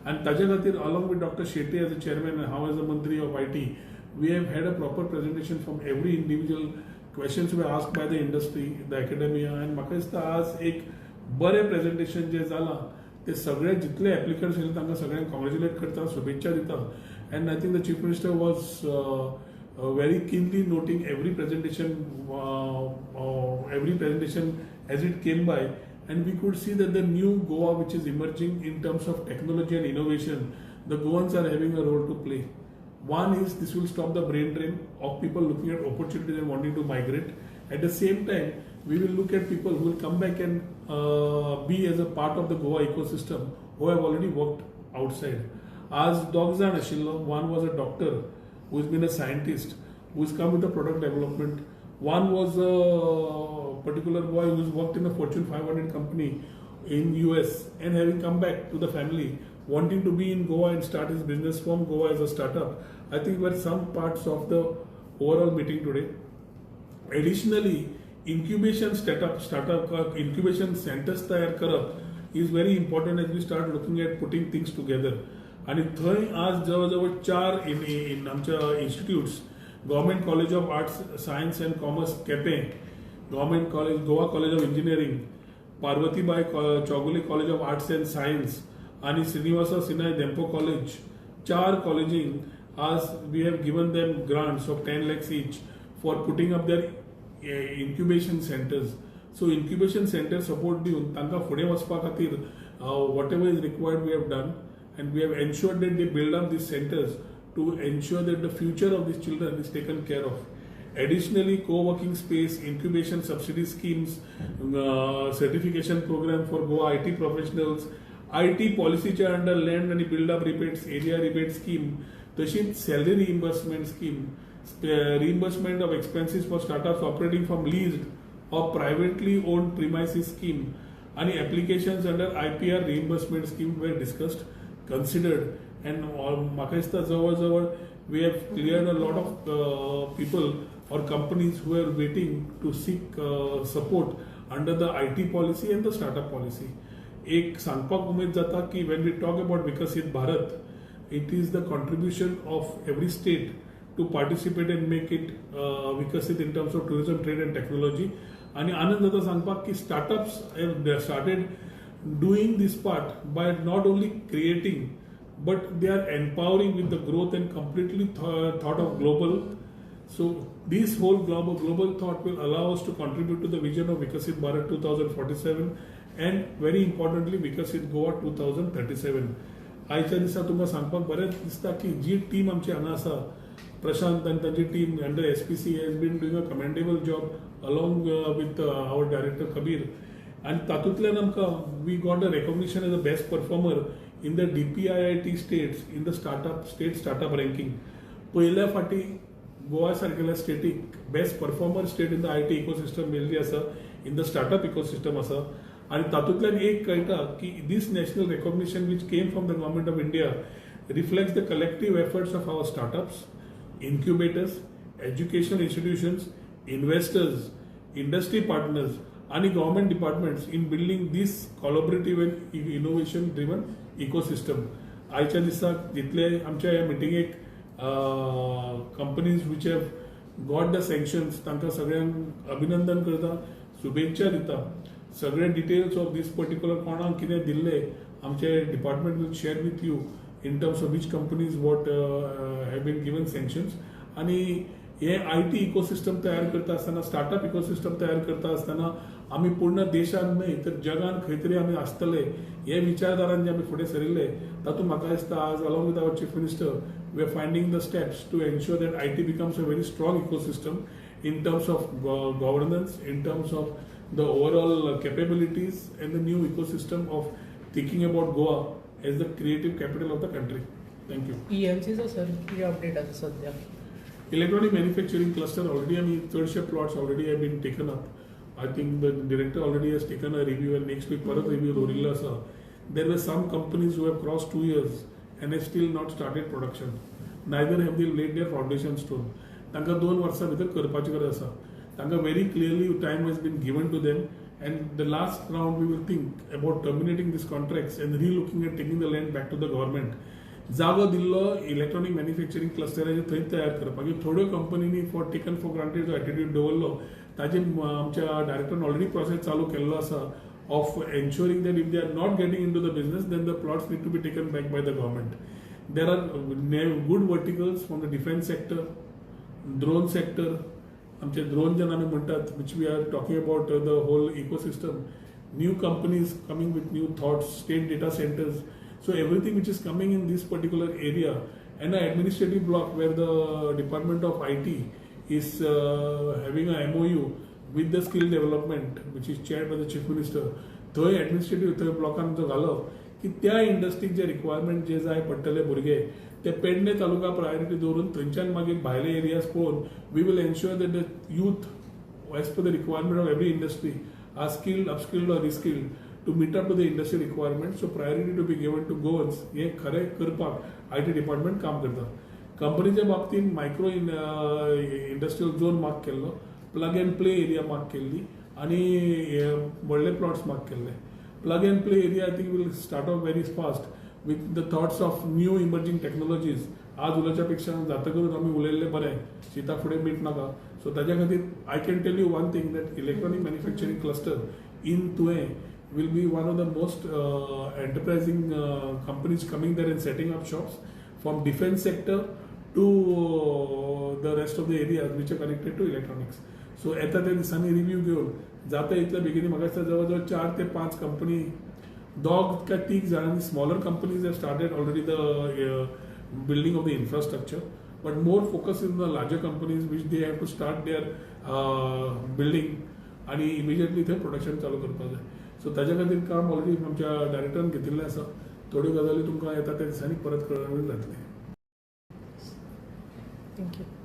आनी ताज्या खातीर along with Doctor Shetye as a chairman, हांव एज अ मंत्री of IT, we have had a proper presentation from every individual. Questions were asked by the industry, the academia, आनी म्हाका दिसता आज एक बरें प्रेझेंटेशन जें जालां ते सगळे जितले एप्लिकंट्स येयले तांकां सगळ्यांक कॉंग्रेच्युलेट करता, शुभेच्छा दिता. And I think the Chief Minister was very keenly noting every presentation as it came by, and we could see that the new Goa which is emerging in terms of technology and innovation, the Goans are having a role to play. One is this will stop the brain drain of people looking at opportunities and wanting to migrate. At the same time, we will look at people who will come back and be as a part of the Goa ecosystem who have already worked outside. आज दोग जाण आशिल्लो. One was a doctor who has been a scientist, who has come with a product development. One was a particular boy who's worked in a Fortune 500 company in US and having come back to the family, wanting to be in Goa and start his business from Goa as a startup. I think were some parts of the overall meeting today. Additionally, incubation startup incubation centers तयार करप is very important as we start looking at putting things together. आणि थंय आज जवळ जवळ चार in आमच्या institutes, Government College of Arts, Science and Commerce, Quepem, Government College, Goa College of Engineering, Parvatibai Chowgule College of Arts and Science आणि Srinivasa Sinai Dempo college, चार कॉलेजींक आज we have given them grants of 10 lakhs each for putting up their incubation centers. So incubation center support दिवन तांकां फुडें वचपा खातीर whatever is required, we have done, and we have ensured that they build up these centers to ensure that the future of these children is taken care of. Additionally, co-working space, incubation subsidy schemes, certification program for Goa IT professionals, IT पॉलिसीच्या under land आणि build up rebates, area rebate scheme, तशीच salary reimbursement scheme, reimbursement of expenses for startups operating from leased or privately owned premises scheme आणि applications under IPR reimbursement scheme were discussed, considered, and म्हाका दिसता जवळ जवळ we have cleared a lot of people or companies who are waiting to seek support under the IT policy and the startup policy. एक सांगपाक उमेद जाता की when we talk about Viksit Bharat, it is the contribution of every state to participate and make it Viksit in terms of tourism, trade and technology. आणि आनंद जाता सांगपाक की startups have started doing this part by not only creating, but they are empowering with the growth and completely thought of global. So this whole global thought will allow us to contribute to the vision of Vikasit Bharat 2047 and, very importantly, Vikasit Goa 2037. आयच्या दिसा तुमकां सांगपाक बरें दिसता की जी team आमची हांगा आसा, प्रशांत आनी तांची team under SPC has been doing a commendable job along with our director Kabir. आनी तातूंतल्यान आमकां we got a recognition as a best performer in the DPIIT states in the startup state startup ranking. पयल्या फाटी गोवा सारकेल्या स्टेटीक best performer state in the IT ecosystem मेळिल्ली आसा, in the startup ecosystem आसा. आनी तातूंतल्यान एक कळटा की this national recognition which came from the Government of India reflects the collective efforts of our startups, incubators, educational institutions, investors, industry partners आणि government departments in building this collaborative and innovation driven ecosystem. आयच्या दिसाक जितले आमच्या ह्या मिटिंगेक companies which have got the sanctions, तांकां सगळ्यांक अभिनंदन करता, शुभेच्छा दिता. सगळे डिटेल्स ऑफ these particular कोणाक कितें दिल्ले, आमचे department will share with you in terms of which companies what have been given sanctions. आणि हे IT ecosystem तयार करता आसतना, स्टार्टअप इकोसिस्टम तयार करता आसतना, आमी पूर्ण देशान न्हय तर जगान खंय तरी आमी आसतले हे विचारधारान जे आमी फुडें सरिल्ले, तातूंत म्हाका दिसता आज along with our Chief Minister, we are finding the steps to ensure that IT becomes a very strong ecosystem in terms of governance, in terms of the overall capabilities and the new ecosystem of thinking about Goa as the creative capital of the country. Thank you. ईएमसीचो sir कितें update आसा सध्या? Electronic manufacturing cluster, already आमी चडशे plots already have been taken up. I think the director already has taken a review and next week परत review दवरिल्लो आसा. There were some companies who have crossed 2 years and have still not started production. Neither have they laid their foundation stone. तांकां दोन वर्सां भितर करपाची गरज आसा. तांकां very clearly time has been given to them And the last round we will think about terminating these contracts and re-looking at taking the land back to the government. जागो दिल्लो इलेक्ट्रॉनिक मॅन्युफॅक्चरींग क्लस्टराचेर थंय तयार करपाक. थोड्यो कंपनींनी for taken for granted जो attitude दवरलो, ताजे आमच्या डायरेक्टरान ऑलरेडी प्रोसेस चालू केल्लो आसा of ensuring that if they are not getting into the business, then the plots need to be taken back by the government. There are good verticals from the defence sector, drone sector. आमचे drone जेन्ना आमी म्हणटात, which we are talking about the whole ecosystem, new companies coming with new thoughts, state data centers. So everything which is coming in this particular area and an administrative block where the Department of IT is having a MOU with the skill development, which is chaired by the Chief Minister. थंय administrative थंय ब्लॉकान जो घालो की त्या इंडस्ट्रीक जे requirement जे जाय पडटले भुरगे, ते पेडणे तालुका प्रायोरिटी दवरून थंयच्यान मागीर भायले एरियाज पळोवन we will ensure that the youth, as per the requirement of every industry, are skilled, upskilled or reskilled to meet up to the industry requirement. So priority to be given to Goans, हे खरें करपाक I T department काम करता. कंपनीच्या बाबतींत micro industrial zone mark केल्लो, plug and play area mark केल्ली आनी व्हडले प्लॉट्स मार्क केल्ले. Plug and play area, I think, will start off very fast with the thoughts of new emerging technologies. आज उलोवच्या पेक्षा जातकूच आमी उलयल्लें बरें, शिता फुडें मीठ नाका. सो ताज्या खातीर I can tell you one thing, that electronic manufacturing cluster in Tuem will be one of the most enterprising companies coming there and setting up shops from defense sector to the rest of the areas which are connected to electronics. So येता त्या दिसांनी review घेवन जाता इतल्या बेगीन, म्हाका दिसता जवळ जवळ चार ते पांच कंपनी, दोग काय तीग जाणांनी, smaller companies have started already the building of the infrastructure, but more focus in the larger companies which they have to start their building आणि इमिजिएटली थंय प्रोडक्शन चालू करपाक जाय. सो ताज्या खातीर काम ऑलरेडी आमच्या डायरेक्टरान घेतिल्लें आसा. थोड्यो गजाली तुमकां येता त्या दिसांनी परत कळोवणी जातली. Thank you.